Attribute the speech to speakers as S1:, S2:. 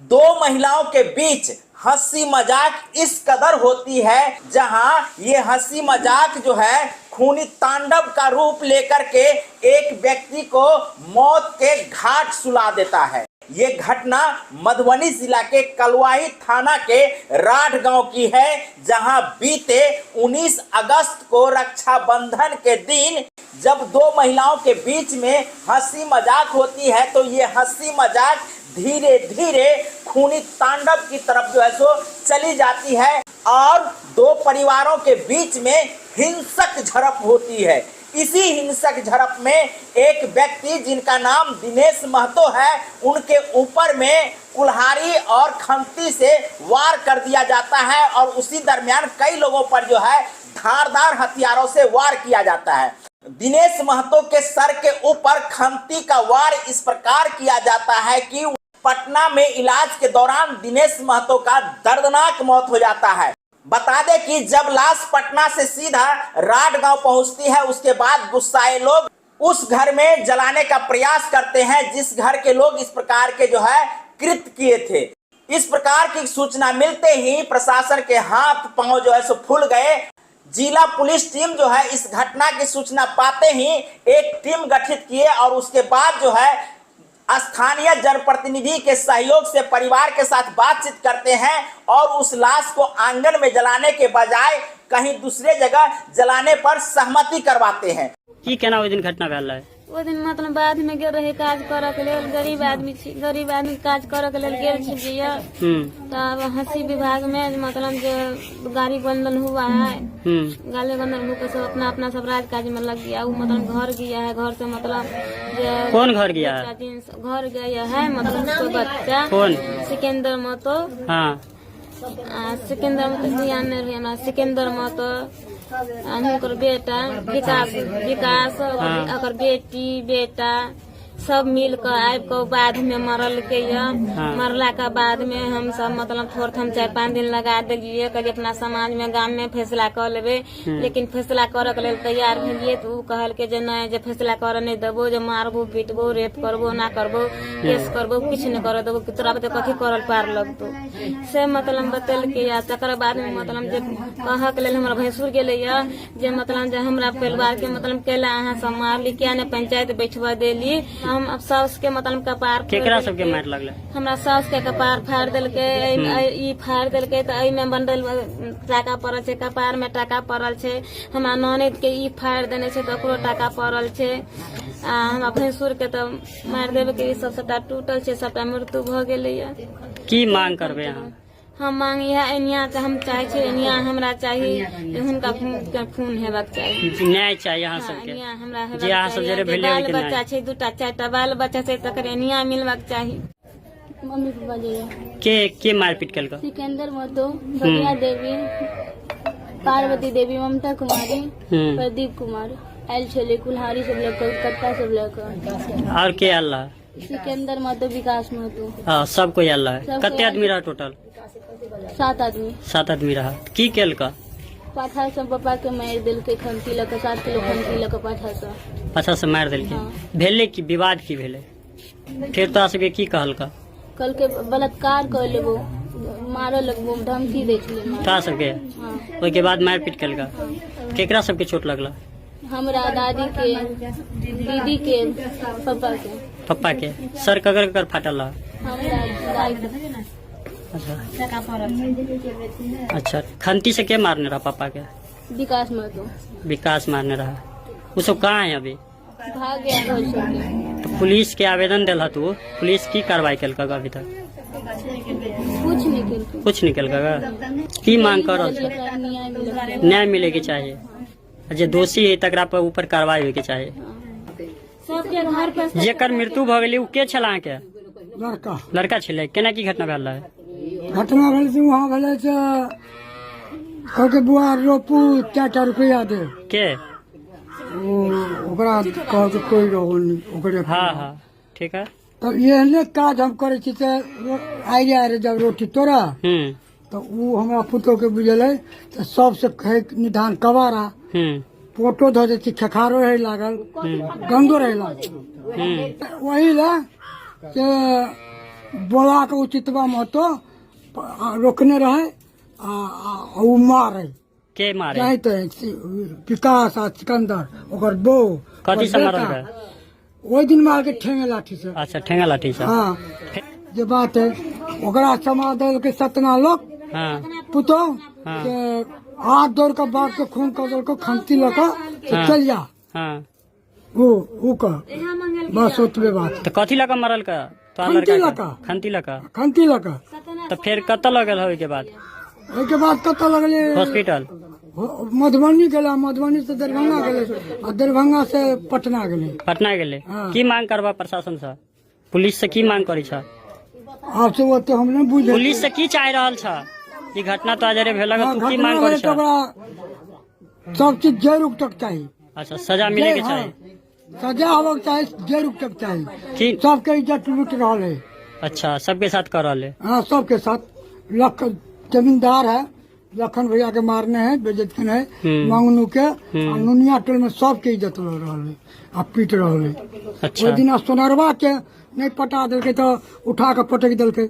S1: दो महिलाओं के बीच हंसी मजाक इस कदर होती है, जहां ये हंसी मजाक जो है खूनी तांडव का रूप लेकर के एक व्यक्ति को मौत के घाट सुला देता है। ये घटना मधुबनी जिला के कलुआही थाना के राठ गांव की है, जहां बीते 19 अगस्त को रक्षाबंधन के दिन जब दो महिलाओं के बीच में हंसी मजाक होती है तो ये हंसी मजाक धीरे धीरे खूनी तांडव की तरफ जो है सो चली जाती है और दो परिवारों के बीच में हिंसक झड़प होती है। इसी हिंसक झड़प में एक व्यक्ति जिनका नाम दिनेश महतो है, उनके ऊपर में कुल्हाड़ी और खंती से वार कर दिया जाता है और उसी दरमियान कई लोगों पर जो है धारदार हथियारों से वार किया जाता है। दिनेश महतो के सर के ऊपर खंती का वार इस प्रकार किया जाता है कि पटना में इलाज के दौरान दिनेश महतो का दर्दनाक मौत हो जाता है। बता दें कि जब लाश पटना से सीधा राठ गांव पहुंचती है, उसके बाद गुस्साए लोग उस घर में जलाने का प्रयास करते हैं जिस घर के लोग इस प्रकार के जो है कृत्य किए थे। इस प्रकार की सूचना मिलते ही प्रशासन के हाथ पांव जो है सो फूल गए। जिला पुलिस टीम जो है इस घटना की सूचना पाते ही एक टीम गठित किए और उसके बाद जो है स्थानीय जनप्रतिनिधि के सहयोग से परिवार के साथ बातचीत करते हैं और उस लाश को आंगन में जलाने के बजाय कहीं दूसरे जगह जलाने पर सहमति करवाते हैं।
S2: की केना ओहि दिन घटना भेल रहै?
S3: ओहि दिन मतलब बाध में गेल रहे काज करऽ के लेल। गरीब आदमी छी, गरीब आदमी काज करऽ के लेल गेल छलियै। तब हंसी विभाग में मतलब जे गाड़ी बंधन हुआ है, गाड़ी बंधन होकर सब अपना अपना सब राज काज में लग गया। वो मतलब घर गया है, घर से मतलब जे
S2: कौन घर गया है?
S3: बच्चा जींस घर गया है, मतलब उसको बच्चा।
S2: कौन?
S3: सिकंदर महतो। आ सिकंदर महतो ध्यान नहीं रहे हमरा। सिकंदर महतो आ हुनकर बेटा विकास, विकास ओकर बेटी बेटा सब मिल कऽ आबि कऽ बाध में मरलकै यऽ। मरला के बाद में हम सब मतलब थोड़ थम 4-5 दिन लगा देलियै, कहलियै अपना समाज में गाम में फैसला कऽ लेबै। लेकिन फैसला करऽ के लेल तैयार भेलियै तऽ ओ कहलकै जे नहि, जे फैसला करऽ नहि देबो, जे मारबो पीटबो, रेप करबो, ना करबो, केस करबो, किछु नहि करऽ देबो, तोरा बते कथी करल पार लगतौ, से मतलब बतेलकै। आ तकर बाद में मतलब जे कहऽ के लेल हमर भैंसुर गेलै यऽ जे मतलब जे हमरा परिवार के मतलब केला अहाँ सब मारली, किया नहि पंचायत बैठबऽ देली। हम अब साउस के मतलब कपार फोड़ि
S2: केकरा सबके
S3: देलकै।
S2: मारि लगलै?
S3: हमरा साउस के कपार फाड़ि देलकै, ई फाड़ि देलकै तऽ एहिमे बंडल टाका पड़ल छै, कपार में टाका पड़ल छै। हमरा ननैद के ई फाड़ि देने छै तऽ ओकरो टाका पड़ल छै। आ हमरा भैंसुर के तऽ मारि देबे के, ई सब सबटा टूटल छै, सबटा मृत्यु भऽ गेलैया।
S2: की मांग करबै अहाँ?
S3: हम मांग इएह एनिया के हम चाहै छी, एनिया हमरा चाही जे हुनका खून खून हेबाक चाही,
S2: न्याय चाही अहाँ सबके।
S3: एनिया हमरा हेबाक
S2: जे अहाँ सब
S3: चाही।
S2: जरे
S3: जे
S2: भेलै
S3: बाल
S2: ओहिके
S3: बच्चा
S2: न्याय।
S3: छै, दूटा चारिटा बाल बच्चा छै, तकर एनिया मिलबाक चाही।
S4: मम्मी पापा जे
S2: के के मारपीट केलक?
S4: सिकंदर महतो, बबिया देवी, पार्वती देवी, ममता कुमारी, प्रदीप कुमार आयल छलै कुल्हाड़ी सब लऽ कऽ, कट्टा सब लऽ कऽ।
S2: आओर के आयल रहै?
S4: सिकंदर महतो, विकास महतो।
S2: हाँ, सब कोई आयल रहै।
S4: सब
S2: कते
S4: कोई।
S2: आदमी रहा टोटल?
S4: 7 आदमी।
S2: 7 आदमी रहा। की केलक?
S4: पाठा से पापा के मारि देलकै खंती लऽ कऽ, 7 किलो खंती लऽ कऽ पाठा से।
S2: पाछा से मारि देलकै?
S4: हाँ।
S2: भेलै की विवाद, की भेलै? फेर तोरा सबके की कहलक?
S4: कहलकै बलात्कार कऽ लेबो, मारऽ लगबो, धमकी दै छलै मारे।
S2: तोरा सबके?
S4: हाँ।
S2: ओहिके बाद मारि पीट केलक? केकरा सबके चोट लगल?
S4: हमरा दादी के, दीदी के, पापा के।
S2: पप्पा के सर ककर ककर फाटल रहा?
S4: हमरा दादी के।
S2: अच्छा अच्छा, खंती से के मारने रहा पापा के?
S4: विकास महतो।
S2: विकास मारने रहा। वो सब कहाँ है अभी?
S4: भाग गया घर छोड़ के।
S2: तो पुलिस के आवेदन दिल तू, पुलिस की कार्रवाई केलक अभी तक?
S4: कुछ नहीं केलकै।
S2: कुछ नहीं केलक। की मांग कर रहल छी?
S4: न्याय मिलत।
S2: न्याय मिले के चाही, जे दोषी है तकरा पर ऊपर कार्रवाई होय के चाही।
S3: सबके घर पर
S2: जेकर मृत्यु भऽ गेलै ओ के छल अहाँके?
S5: लड़का।
S2: लड़का छलै। केना की घटना भेल रहै?
S5: घटना भेलै से वहाँ भेलै से कहलकै बुआ रोपू, 4टा रुपैआ दे।
S2: के?
S5: ओ ओकरा कहलकै कोइ रहो नहि ओकरे।
S2: हाँ हाँ ठीक है।
S5: तब एहने काज हम करै छी तऽ आइ जाइ रहे जब रोटी तोड़ा तऽ ओ हमरा पुतोहके बुझेलै तऽ सबसँ खाइ निधान कबारा पोटो धऽ दै छी, खेखारो रहै लागल, गन्दो रहै लागल, वही लए से बोला कऽ उचितवा महतो रोकने रहै आ ओ मारै।
S2: के मारे?
S5: जाहि तऽ विकास आ सिकंदर, ओकर बहू।
S2: कथी से
S5: ओकर
S2: मारल
S5: बेटा।
S2: गए?
S5: ओहि दिन मारके ठेंगे लाठी से।
S2: अच्छा, ठेंगा लाठी से।
S5: हाँ, जे बात है, ओकरा समा देलकै सतना लोग। पुतोह के हाथ दौड़ कऽ बाप के खून कऽ देलको, खंती लऽ कऽ से चलि जा। ओ कह बस ओतबे बात।
S2: तऽ कथी लऽ कऽ मरल का तोरा
S5: खंती
S2: लड़का
S5: लऽ
S2: के?
S5: कऽ।
S2: खंती लऽ कऽ।
S5: खंती लऽ कऽ।
S2: तऽ फेर कतऽ लऽ गेल ओहिके बाद?
S5: ओहिके बाद कतऽ लगलै?
S2: हॉस्पिटल।
S5: मधुबनी गेला, मधुबनी से दरभंगा गेलै आ दरभंगा से पटना गेलै।
S2: पटना गेलै।
S5: हाँ।
S2: की मांग करबा प्रशासन से, पुलिस से की मांग करै छ?
S5: आब से ओते हम नहि बुझै।
S2: पुलिस से की चाहि रहल छ? ई घटना तो जरे भेलक,
S5: हाँ,
S2: तू की
S5: घटना
S2: मांग करै
S5: भेलै
S2: छ?
S5: तऽ ओकरा सब चीज जड़ि उकटक चाही।
S2: अच्छा, सजा मिले के
S5: हाँ,
S2: चाही।
S5: सजा होबक चाही, जड़ि उकटक चाही।
S2: की?
S5: सबके इज्जत लूट रहल है।
S2: अच्छा, सबके साथ कर रहल है।
S5: हाँ, सबके साथ। लख जमींदार है, लखन भैया के मारने है, बेजतखन है मंगनू के आ नुनिया टोल में सबके इज्जत लऽ रहल है आ पीट रहल है।
S2: अच्छा।
S5: ओहि दिना सोनरवा के नहि पटा देलकै तऽ उठा कऽ पटकि देलकै।